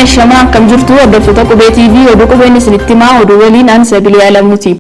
Ashamaa akkam jirtu hordoftoota Qubee TV oduu qubeen isinitti himaa oduu waliin an Sabilii Alamuuti.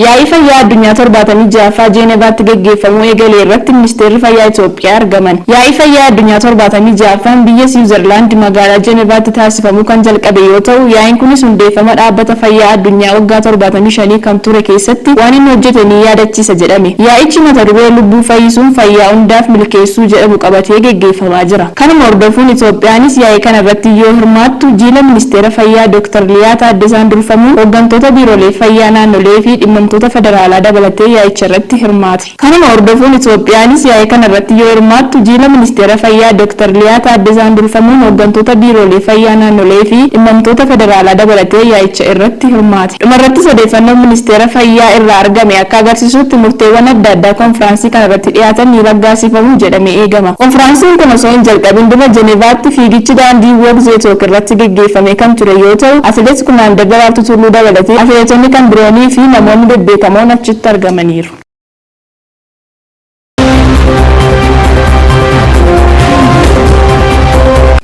Yaa'ii Fayyaa Addunyaa 76ffaa Jeenevaatti gaggeeffamuu eegale irratti Ministeerri Fayyaa Itoophiyaa argaman. Yaa'ii Fayyaa Addunyaa 76ffaan biyya Siwuzarlaand magaalaa Jenevaatti taasifamuu kan jalqabe yoo ta'u, yaa'iin kunis hundeeffama Dhaabbata Fayyaa Addunyaa waggaa 75 kan ture keessatti waan inni hojjete ni yaadachiisa jedhame. Yaa'ichi mata duree Lubbuu fayyisuun fayyaa hundaaf milkeessuu jedhamu qabatee geggeeffamaa jira. Kanuma hordofuun Itoophiyaanis yaa'ii kana irratti yoo hirmaattu jiila Ministeera Fayyaa Dooktar Liyaa Taaddesaan durfamuun hooggantoota biirolee fayyaa naannolee fi dhimmamtoota federaalaa dabalatee yaa'icha irratti hirmaate. Kanuma hordofuun Itoophiyaanis yaa'ii kana irratti yoo hirmaattu jiila Ministeera Fayyaa Dooktar Liyaa Taaddesaan durfamuun hooggantoota biiroolee fayyaa naannolee fi dhimmamtoota federaalaa dabalatee yaa'icha irratti hirmaate. Dhumarrattis odeeffannoon Ministeera Fayyaa irraa argame akka agarsiisutti murteewwan adda addaa konfiraansii kanarratti dhiyaatan ni raggaasifamu jedhamee eegama. Konfiraansiin kun osoo hin jalqabin dura Jenevaatti fiigichi daandii Woog Zeetook irratti geggeeffamee kan ture yoo ta'u, Atileet Kumaandar Daraartuu Tulluu dabalatee atileetonni kan biroonii fi namoonni bebbeekamoon achitti argamaniiru.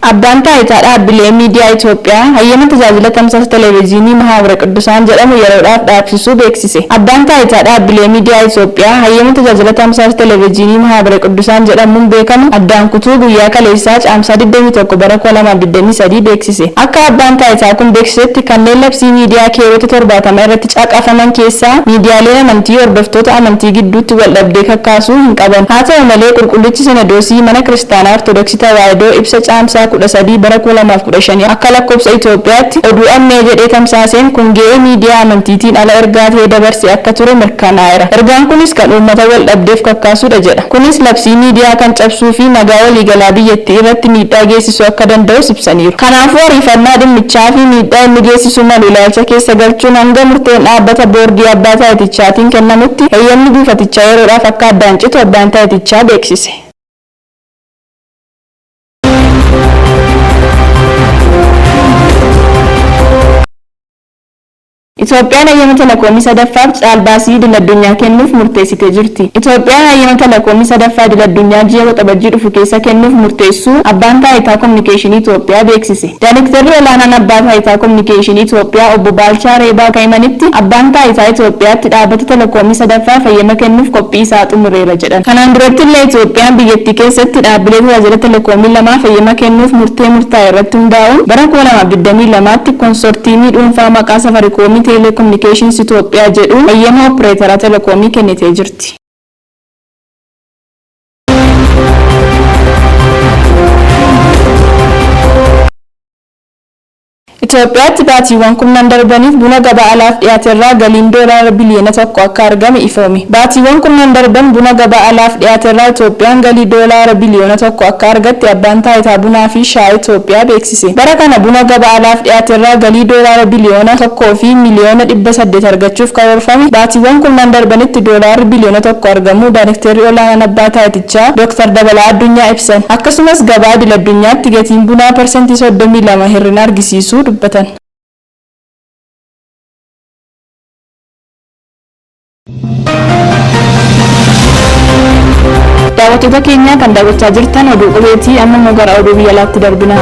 Abbaan Taayitaa Dhaabbilee Miidiyaa Itoophiyaa hayyama tajaajila tamsaasa Televijiinii Mahaabara Qiddusaan jedhamu yeroodhaaf dhaabsisuu beeksise. Abbaan Taayitaa Dhaabbilee Miidiyaa Itoophiyaa hayyama tajaajila tamsaasa Televijiinii Mahaabara Qiddusaan jedhamuun beekamu addaan kutuu guyyaa kaleessaa Caamsaa 21 bara 2023 beeksise. Akka Abbaan Taayitaa kun beeksisetti kanneen labsii miidiyaa keewwata 70 irratti caqafaman keessaa miidiyaaleen amantii hordoftoota amantii gidduutti waldhabdee kakkaasuu hin qaban. Haa ta'u malee Qulqullichi Sinodoosii Mana Kiristaanaa Ortodoksii Tawaahidoo ibsa Caamsaa 13 bara 2015 akka lakkoofsa Itoophiyaatti oduu ammee jedhee tamsaaseen kun ga'ee miidiyaa amantiitiin ala ergaa ta'e dabarse akka ture mirkanaa'era. Ergaan kunis kan uummata waldhabdeef kakkaasudha jedha. Kunis labsii miidiyaa kan cabsuu fi nagaa waliigalaa biyyattii irratti miidhaa geessisuu akka danda'us ibsaniiru. Kanaafuu ariifannaa dhimmichaa fi miidhaa inni geessisuu malu ilaalcha keessa galchuun hanga murteen dhaabbata boordii abbaa taayitichaatiin kennamutti heyyamni buufatichaa yeroodhaaf akka addaan citu abbaan taayitichaa beeksise. Itoophiyaan hayyama telekoomii sadaffaaf caalbaasii idil-addunyaa kennuuf murteessitee jirti. Itoophiyaan hayyama telekoomii sadaffaa idil-addunyaa ji'a Waxabajjii dhufu keessa kennuuf murteessuu Abbaan Taayitaa Kominikeeshinii Itoophiyaa beeksise. Daayrektarri Olaanaan Abbaa Taayitaa Kominikeeshinii Itoophiyaa Obbo Baalchaa Reebaa akka himanitti, Abbaan Taayitaa Itoophiyaatti dhaabbata telekoomii sadaffaaf hayyama kennuuf qophii isaa xumureera jedhan. Kanaan durattillee Itoophiyaan biyyattii keessatti dhaabbilee tajaajila telekoomii lamaaf hayyama kennuuf murtee murtaa'e irratti hundaa'uun bara 2022tti konsortiimii dhuunfaa maqaa Safarikoomii Teelee Kominikeeshiins Itoophiyaa jedhuun hayyama oppireetara telekoomii kennitee jirti. Itoophiyaatti baatiiwwan kurnan darbaniif buna gabaa alaaf dhiyaaterraa galiin doolaara biliyoona 1 akka argame ifoome. Baatiiwwan kurnan darban buna gabaa alaaf dhiyaaterraa Itoophiyaan galii doolaara biliyoona 1 akka argatte Abbaan Taayitaa Bunaa fi Shaayii Itoophiyaa beeksise. Bara kana buna gabaa alaaf dhiyaaterraa galii doolaara biliyoona 1 fi miliyoona 800 argachuuf karoorfame baatiiwwan kurnan darbanitti doolaarri biliyoona 1 argamuu Daarekteerri Olaanaan Abbaa Taayitichaa Dooktar Dabalaa Addunyaa ibsan. Akkasumas gabaa idil addunyaatti gatiin bunaa parsantii 32 hir'ina argisiisuu dubbatan. Daawwattoota keenya kan daawwachaa jirtan oduu qubeetii amma immoo gara oduu biyya alaatti darbina.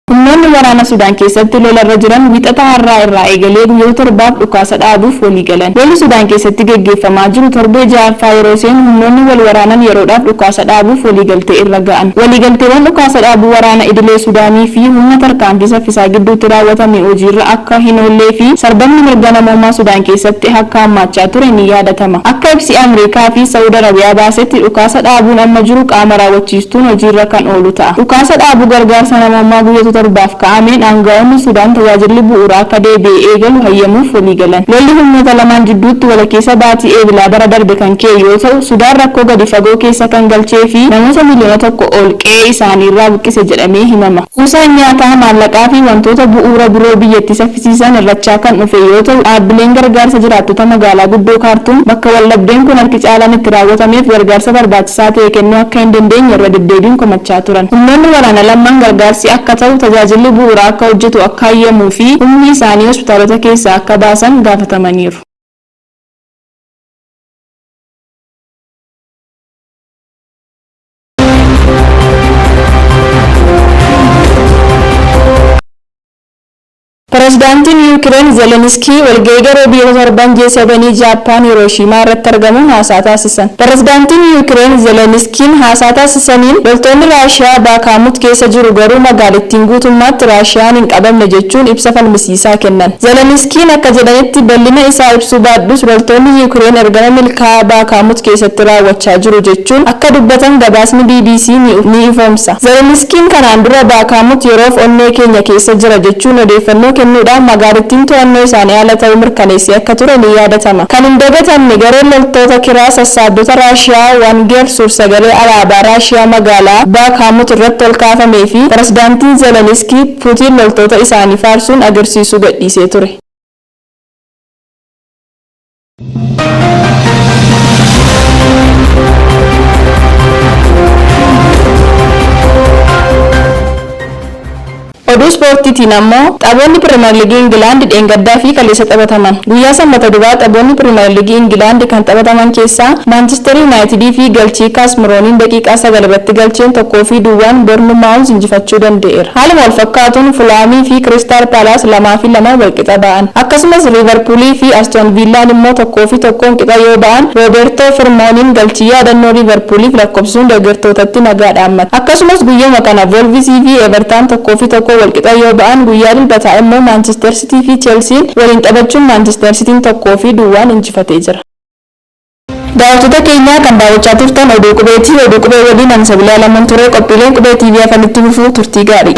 Humnoonni waraana Sudaan keessatti lola irra jiran Wiixata har'aa irraa eegalee guyyoota torbaaf dhukaasa dhaabuuf waliigalan. Lolli Sudaan keessatti geggeeffamaa jiru torbee ja'affaa yeroo seenu humnoonni wal waraanan yeroodhaaf dhukaasa dhaabuuf waliigaltee irra ga'an. Waliigalteewwan dhukaasa dhaabuu waraana idilee Sudaanii fi humna tarkaanfii saffisaa gidduutti raawwatame hojiirra akka hin oollee fi sarbamni mirga namoomaa Sudaan keessatti akka hammaachaa ture ni yaadatama. Akka ibsi Amriikaa fi Sa'ud Arabiyaa baasetti dhukaasa dhaabuun amma jiru qaama raawwachiistuun hojiirra kan oolu ta'a. Dhukaasa dhaabuu gargaarsa namoomaa guyyoota torbaaf ka'ameen aanga'oonni Sudaan tajaajilli bu'uuraa akka deebi'ee eegalu hayyamuuf waliigalan. Lolli humnoota lamaan jidduutti walakeessa baatii Eebilaa bara darbe kan ka'e yoo ta'u, Sudaan rakkoo gadi fagoo keessa kan galchee fi namoota miliyoona 1 ol qe'ee isaaniirraa buqqise jedhamee himama. Kuusaan nyaataa, maallaqaa fi wantoota bu'uura biroo biyyattii saffisiisan hir'achaa kan dhufe yoo ta'u, dhaabbileen gargaarsa jiraattota magaalaa guddoo Kaartuum bakka waldhabdeen kun harki caalaan itti raawwatameef gargaarsa barbaachisaa ta'e kennuu akka hin dandeenye irra deddeebiin komachaa turan. Humnoonni waraanaa lammaan gargaarsi akka ta'u, tajaajilli bu'uuraa akka hojjetu akka hayyamuu fi humni isaanii hospitaalota keessaa akka baasan gaafatamaniiru. Pirezidaantiin Yuukireen Zeleniskii walga'ii garee biyyoota torban G7 Jaappaan Hirooshiimaa irratti argamuun haasaa taasisan. Pirezidaantiin Yuukireen Zeleniskiin haasaa taasisaniin loltoonni Raashiyaa Baakaamut keessa jiru garuu magaalittiin guutummaatti Raashiyaan hin qabamne jechuun ibsa falmisiisaa kennan. Zeleniskiin akka jedhanitti bal'ina isaa ibsuu baadhus loltoonni Yuukireen ergama milkaa'aa Baakaamut keessatti raawwachaa jiru jechuun akka dubbatan gabaasni BBC ni ifoomsa. Zeleniskiin kanaan dura Baakaamut yeroof onnee keenya keessa jira jechuun odeeffannoo kennuudhaan magaalittiin to'annoo isaanii ala ta'uu mirkaneessee akka ture ni yaadatama. Kan hin dagatamne gareen loltoota kiraa sassaabdota Raashiyaa Waangeer suur-sagalee alaabaa Raashiyaa magaalaa Baakaamut irratti ol kaafamee fi pirezidaantiin Zeleniskii Puutiin loltoota isaanii faarsuun agarsiisuu gadhiisee ture. Oduu ispoortiitiin ammoo taphoonni Pirimeer Liigii Ingilaand dheengaddaa fi kaleessa taphataman. Guyyaa sanbata duraa taphoonni Pirimeer Liigii Ingilaand kan taphataman keessaa Maanchister Yuunaayitidii fi galchii Kaasmirooniin daqiiqaa 9 irratti galcheen 1 fi 0n Boornmaawuz injifachuu danda'eera. Haaluma wal fakkaatuun Fulaamii fi Kiristaal Paalaas 2 fi 2 walqixa ba'an. Akkasumas Liivarpuulii fi Aston Viillaan immoo 1 fi 1n qixa yoo ba'an, Roobertoo Firmooniin galchii yaadannoo Liivarpuuliif lakkoofsisuun deeggartootatti nagaa dhaammate. Akkasumas guyyuma kana Voolvisii fi Evertaan 1 fi 1 walqixa yoo ba'an, guyyaa dilbataa immoo Maanchister Sitii fi Cheelsiin waliin taphachuun Maanchister Sitiin 1 fi 0n injifatee jira. Daawwattoota keenyaa kan daawwachaa turtan oduu qubeetii. Oduu qubee waliin ani Sabiliyaa Lamuun ture. Qophiileen Qubee TV hafanitti fufuu, turtii gaarii.